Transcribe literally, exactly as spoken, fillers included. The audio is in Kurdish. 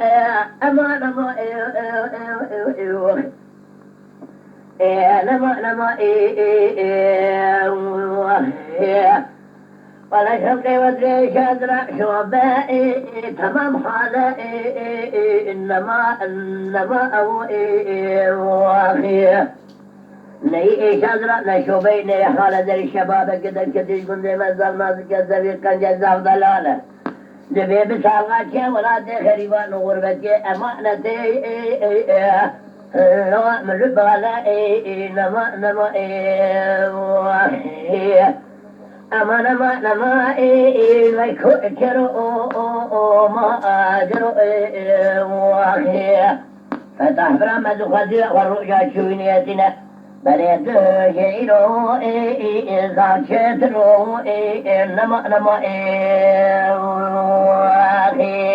e, ema, nema, e, e, e, e, e, e, nema, nema, e, e, e, e, e, wala şevqê we dirêj e, dira şobe, e, e, temam hale, e, e, e, nema, nema, ew, e, e, e, Neyî êşa zira ne şobeyî, neyê hale derî şebabeke derketî ji gundê me zaf nazik e, zevî qence zaf delal e. Divê bi salxa çê welatê xerîban û xurbetiyê emanetê, ê, ê, ê, lo min li bale, ê, ê, nema, nema, ê, wahî. Ema nema, nema, ê, ê, vey ko, kero, o, o, o, ma, a, kero, ê, ê, wahî. Fetah bira me dixwazî xwe roja çûyînê etîne. Belê tu jê îro ê, ê, ê, zaf çêtir o, ê, ê, nema, nema, ê, ê,